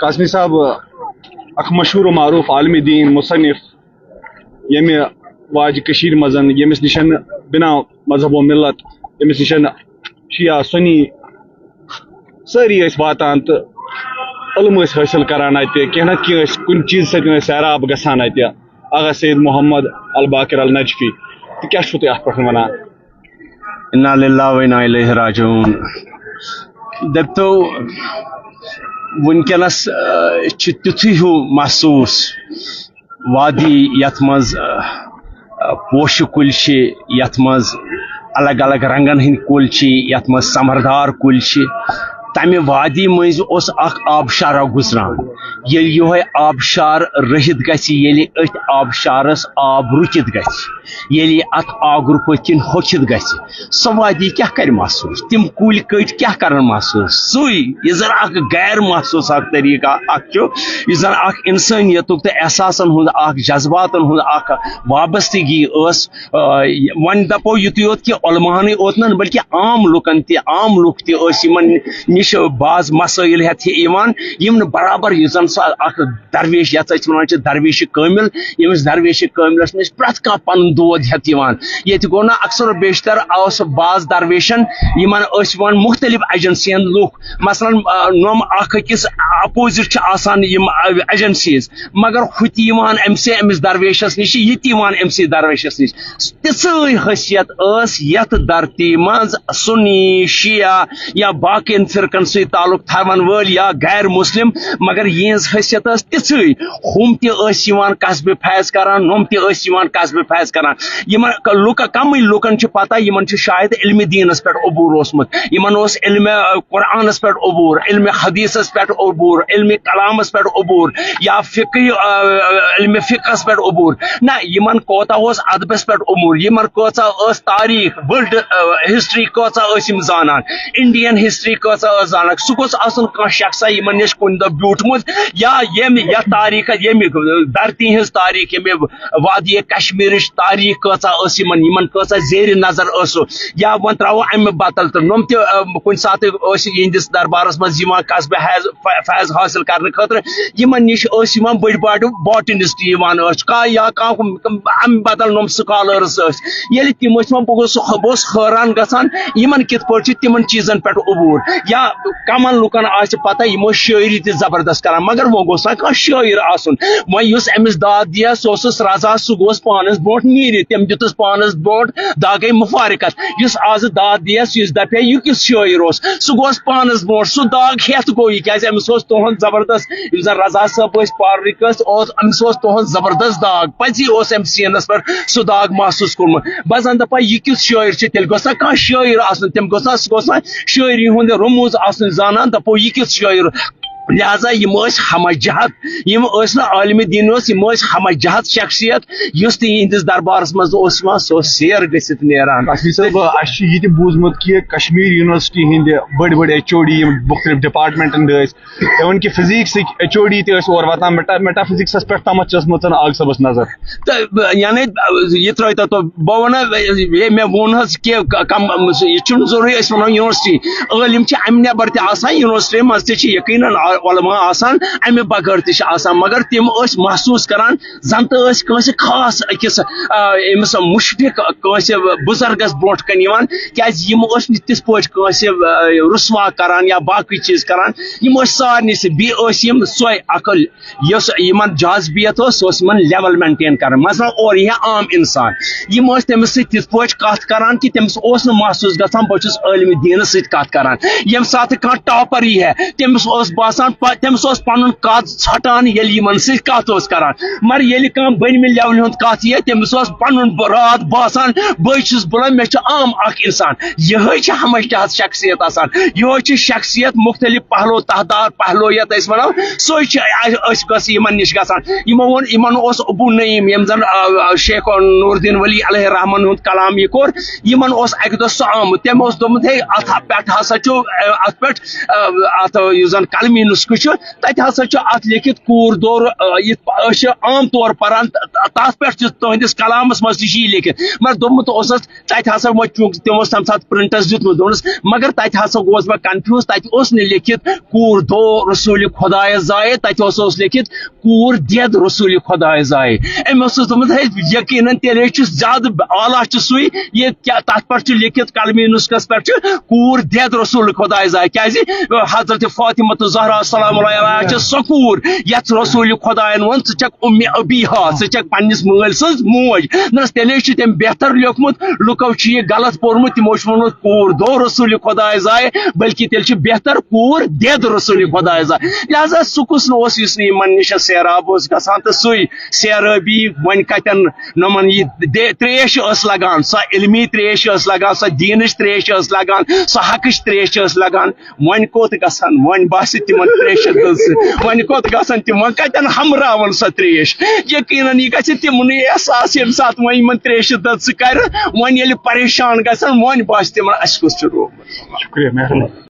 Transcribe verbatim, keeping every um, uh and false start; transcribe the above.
قاسمی صاحب اکھ مشہوٗر و معروٗف عالمِ دیٖن، مصنف، ییٚمہِ واجہِ کٔشیٖرِ منٛز، ییٚمِس نِش بنا مذہب و ملت، ییٚمِس نِش شیعہ سنی سٲری ٲسۍ واتان تہٕ علم ٲسۍ حٲصِل کران اَتہِ، کینٛہہ نتہٕ کینٛہہ ٲسۍ کُنہِ چیٖزٕ سۭتۍ ٲسۍ سیراب گژھان اَتہِ۔ آغا سید محمد الباقر النجفی، تہٕ کیٛاہ چھُو تُہۍ اَتھ پٮ۪ٹھ وَنان؟ انا للہ و انا الیہ راجعون۔ دٔپتو، وٕنکیٚنس، آ، چھُ تیُتھُے ہیوٗ محسوٗس وادی یتھ منٛز، آ، آ، پوشہِ کُلۍ چھِ، یتھ منٛز الگ الگ رنگن ہٕنٛدۍ کُلۍ چھِ، یتھ منٛز سمردار کُلۍ چھِ۔ تمہِ وادی مٔنٛزۍ اوس اکھ آبشارا گُزران۔ ییٚلہِ یِہوے آبشار رٔہِتھ گژھِ، ییٚلہِ أتھۍ آبشارس آب رُکِتھ گژھِ، ییٚلہِ یہِ اتھ آگرٕ پٔتۍ کِنۍ ہوٚکھِتھ گژھِ، سۄ وادی کیٛاہ کرِ محسوٗس؟ تِم کُلۍ کٔٹۍ کیٛاہ کرن محسوٗس؟ سُے، یُس زن اکھ غیر محسوٗس اکھ طریٖقہٕ اکھ چھُ، یُس زن اکھ انسٲنیتُک تہٕ احساسن ہُنٛد اکھ، جذباتن ہُنٛد اکھ وابستگی ٲس۔ آ، وۄنۍ دپو یُتُے یوت کہِ علماہنٕے اوت نہٕ، بلکہِ عام لُکن تہِ، عام لُکھ تہِ ٲسۍ یِمن نِش بعض مسٲیل ہٮ۪تھ یِوان، یِم نہٕ برابر، یُس زن سُہ اکھ درویش، یتھ أسۍ ونان چھِ درویش کٲمل، ییٚمِس درویش کٲملس نِش پرٛٮ۪تھ کانٛہہ پنُن دود ہٮ۪تھ یِوان۔ ییٚتہِ گوٚو نہ اکثر و بیشتر اوس بعض درویشن، یِمن ٲسۍ یِوان مختلف ایجنسین لُکھ، مثلاً، آ، نۄم اکھ أکِس اپوزٹ چھِ آسان یِم، آ، ایجنسیز، مگر ہُہ تہِ یِوان أمۍ سٕے أمِس درویشس نِش، یہِ تہِ یِوان أمۍ سٕے درویشس نِش۔ تِژھٕے حیثیت ٲس یتھ دھرتی منٛز سنی، شیعہ یا باقین فرقن سۭتۍ تعلق تھاون وٲلۍ یا غیر مسلم، مگر یِہنٛز حیثیت ٲس تِژھٕے۔ ہُم تہِ ٲسۍ یِوان قصبِ فیض کران، ہُم تہِ ٲسۍ یِوان قصبِ فیض کران۔ یِمن ک-، لُکن، کمٕے لُکن چھِ پتہ، یِمن چھُ شاید علمِ دیٖنس پٮ۪ٹھ عبوٗر اوسمُت، یِمن اوس علمِ، آ، قرآنس پٮ۪ٹھ عبوٗر، علمِ حدیثس پٮ۪ٹھ عبوٗر، علمِ کلامس پٮ۪ٹھ عبوٗر، یا فقہی، آ، علمِ فقہس پٮ۪ٹھ عبوٗر۔ نہ، یِمن کوتاہ اوس ادبس پٮ۪ٹھ عبوٗر، یِمن کۭژاہ ٲس تاریخ، ورلڈ، آ، ہسٹری کۭژاہ ٲسۍ یِم زانان، انڈین ہسٹری کۭژاہ ٲس زانان۔ سُہ گوٚژھ آسُن کانٛہہ شخصا یِمن نِش کُنہِ دۄہ بیوٗٹھمُت، یا ییٚمہِ یتھ تاریخس، ییٚمہِ دھرتی ہٕنٛز تاریخ، ییٚمہِ وادی کشمیرٕچ تاریخ کۭژاہ ٲس یِمن، یِمن کۭژاہ زیر نظر ٲسو، یا وۄنۍ ترٛاوو امہِ بدل تہٕ نۄم تہِ، آ، کُنہِ ساتہٕ ٲسۍ یِہنٛدِس دربارس منٛز یِوان قصبِ حیض، ف-، فیض حٲصِل کرنہٕ خٲطرٕ۔ یِمن نِش ٲسۍ یِوان بٔڑۍ بارٕ باٹنسٹ یِوان ٲسۍ، کانٛہہ یا کانٛہہ امہِ بدل نۄم سکالرس ٲسۍ۔ ییٚلہِ تِم ٲسۍ یِوان، بہٕ گوٚژھ، بہٕ اوسُس حٲران گژھان، یِمن کِتھ پٲٹھۍ چھُ تِمن چیٖزن پٮ۪ٹھ عبوٗر؟ یا کمن لُکن آسہِ پتہ، یِم ٲسۍ شٲعری تہِ زبردست کران، مگر وۄنۍ گوٚژھ نا کانٛہہ شٲعر آسُن۔ وۄنۍ یُس أمِس داد دِیا، سُہ اوسُس رضا، سُہ گوٚژھ پانس برونٛٹھ نیٖرِتھ، تٔمۍ دیُتُس پانس برونٛٹھ داغے مفارقت۔ یُس آز داد دِیس، یُس دپہِ ہے، یہِ کیُتھ شٲعر اوس، سُہ گوٚژھ پانس برونٛٹھ سُہ داغ ہٮ۪تھ گوٚو یہِ، کیازِ أمِس اوس تُہُنٛد زبردست، یِم زن رضا صٲب ٲسۍ پارنٕکۍ ٲسۍ، اوس، أمِس اوس تُہُنٛد زبردست داغ، پزی اوس أمۍ سیٖنس پٮ۪ٹھ سُہ داغ محسوٗس کوٚرمُت۔ بہٕ زن دپان، یہِ کیُتھ شٲعر چھُ؟ تیٚلہِ گوٚژھ نا کانٛہہ شٲعر آسُن، تٔمۍ گوٚژھ نا، سُہ گوٚژھ نا شٲعری ہُنٛد رموٗز آسُن زانان، دپو، یہِ کیُتھ شٲعر؟ لہذا یِم ٲسۍ ہمہ جہت، یِم ٲسۍ نہٕ عالمِ دیٖن یوت، یِم ٲسۍ ہمہ جہت شخصیت۔ یُس تہِ یِہنٛدِس دربارس منٛز اوس یِوان، سُہ اوس سیر گٔژھِتھ نیران۔ قاسمی صٲب، اَسہِ چھُ یہِ تہِ بوٗزمُت کہِ کشمیر یونیورسٹی ہٕنٛدۍ بٔڑۍ بٔڑۍ ایچ او ڈی، یِم مُختٔلِف ڈپارٹمنٹن ہٕنٛدۍ ٲسۍ، even کہِ فزیکسٕکۍ ایچ او ڈی تہِ ٲسۍ اور واتان، میٹا-، میٹافزکسس پٮ۪ٹھ تامتھ چھِ ٲسمٕژ آغ صٲبس نظر۔ تہٕ، یعنی، یہِ ترٛٲوتو تُہۍ، بہٕ وَنہٕ، یہِ مےٚ ووٚن حظ کہِ ک-، کم، یہِ چھُنہٕ ضروٗری أسۍ وَنو یونیورسٹی۔ عٲلِم چھِ اَمہِ نٮ۪بر تہِ آسان، یونیورسٹی منٛز تہِ چھِ یقیناً علماء آسان، اَمہِ بغٲر تہِ چھِ آسان، مگر تِم ٲسۍ محسوٗس کران زن تہٕ ٲسۍ کٲنٛسہِ خاص أکِس، آ، أمِس مُشفِق کٲنٛسہِ بُزرگس برونٛٹھ کنہِ یِوان، کیازِ یِم ٲسۍ نہٕ تِتھ پٲٹھۍ کٲنٛسہِ، آ، رُسوا کران یا باقٕے چیٖز کران، یِم ٲسۍ سارنٕے سۭتۍ، بیٚیہِ ٲسۍ یِم سۄے عقل یۄس یِمن جاذبیت ٲس، سۄ ٲس یِمن لیول مینٹین کران۔ مثلاً اورٕ یہِ عام انسان، یِم ٲسۍ تٔمِس سۭتۍ تِتھ پٲٹھۍ کتھ کران کہِ تٔمِس اوس نہٕ محسوٗس گژھان بہٕ چھُس عٲلمِ دیٖنس سۭتۍ کتھ کران۔ ییٚمہِ ساتہٕ کانٛہہ ٹاپر یی ہے، تٔمِس اوس باسان پ-، تٔمِس اوس پنُن قد ژھٹان ییٚلہِ یِمن سۭتۍ کتھ اوس کران۔ مگر ییٚلہِ کانٛہہ بٔنمہِ لیولہِ ہُنٛد کتھ یی ہے، تٔمِس اوس پنُن ب-، راتھ باسان بٕے چھُس بُلند، مےٚ چھُ عام اکھ انسان۔ یِہوٚے چھِ ہمہ جہت شخصیت آسان۔ یِہوٚے چھِ شخصیت مختلف پہلو، تہدار پہلو یتھ أسۍ ونو، سُے چھِ أ-، أسۍ گژھِ یِمن نِش گژھان۔ یِمو ووٚن، یِمن اوس ابو نعیم، یِم زن، آ، آ، شیخ نور الدین ولی علیہ الرحمن ہُنٛد کلام یہِ کوٚر، یِمن اوس اکہِ دۄہ سُہ آمُت، تٔمۍ اوس دوٚپمُت، ہے، اتھ پٮ۪ٹھ ہسا چھُ، آ، اتھ پٮ۪ٹھ، آ، اتھ یُس زن قلمی کُس چھُ، تَتہِ ہسا چھُ اَتھ لیکھِتھ کوٗر دور۔ آ، یِتھ پا-، أسۍ چھِ عام طور پَران، تَ-، تَ-، تَتھ پٮ۪ٹھ چھُ تُہٕنٛدِس کَلامَس منٛز تہِ چھُ یہِ لیکھِتھ، مگر دوٚپمُت اوسُس، تَتہِ ہسا وۄنۍ چوٗنٛکہِ تِمو اوس تَمہِ ساتہٕ پرنٹس دیُتمُت، دوٚپنَس، مگر تَتہِ ہسا گوس بہٕ کنفیوز، تَتہِ اوس نہٕ لیکھِتھ کوٗر دو رسوٗلِ خۄدایَس زایہِ، تَتہِ اوس، اوس لیکھِتھ کوٗر دٮ۪د رسوٗلِ خۄدایَس زایہِ۔ أمۍ اوسُس دوٚپمُت، ہے، یقیناً تیٚلے چھُ زیادٕ اعلیٰ چھُ سُے، یہِ کیٛاہ تَتھ پٮ۪ٹھ چھُ لیکھِتھ قلمی نُسخَس پٮ۪ٹھ چھُ کوٗر دٮ۪د رسوٗلِ خۄدایَس زایہِ، کیٛازِ حضرت فاطمہ زہرا سلام اللہ علیہا چھِ سۄ کوٗر یَتھ رسوٗلِ خۄدایَن ووٚن، ژٕ چھَکھ اُمِ ابیہا، ژٕ چھَکھ پننِس مٲلۍ سٕنٛز موج۔ نہ حظ، تیٚلے چھُ تٔمۍ بہتر لیوٚکھمُت، لُکو چھُ یہِ غلط پوٚرمُت، تِمو چھُ ووٚنمُت کوٗر دو رسوٗلِ خۄدایَس زایہِ، بلکہِ تیٚلہِ چھُ بہتر کوٗر دٮ۪د رسوٗلِ خۄدایَس زایہِ۔ لہذا سُہ کُس نہٕ اوس یُس نہٕ یِمن نِش سیراب اوس گژھان، تہٕ سُے سیرٲبی وۄنۍ کتٮ۪ن نۄمن یہِ دے-، تریش ٲس لگان، سۄ علمی تریش ٲس لگان، سۄ دیٖنٕچ تریش ٲس لگان، سۄ حقٕچ تریش ٲس لگان۔ وۄنۍ کوٚت گژھن؟ وۄنۍ باسہِ تِمن تریشہِ دٔژ۔ وۄنۍ کوٚت گژھن تِم؟ وۄنۍ کتٮ۪ن ہمراون سۄ تریش؟ یقیناً یہِ گژھِ تِمنٕے احساس، ییٚمہِ ساتہٕ وۄنۍ یِمن تریشہِ دٔژ کرِ، وۄنۍ ییٚلہِ پریشان گژھن، وۄنۍ باسہِ تِمن، اسہِ کُس چھُ روومُت۔ شُکریہ، مہربٲنی۔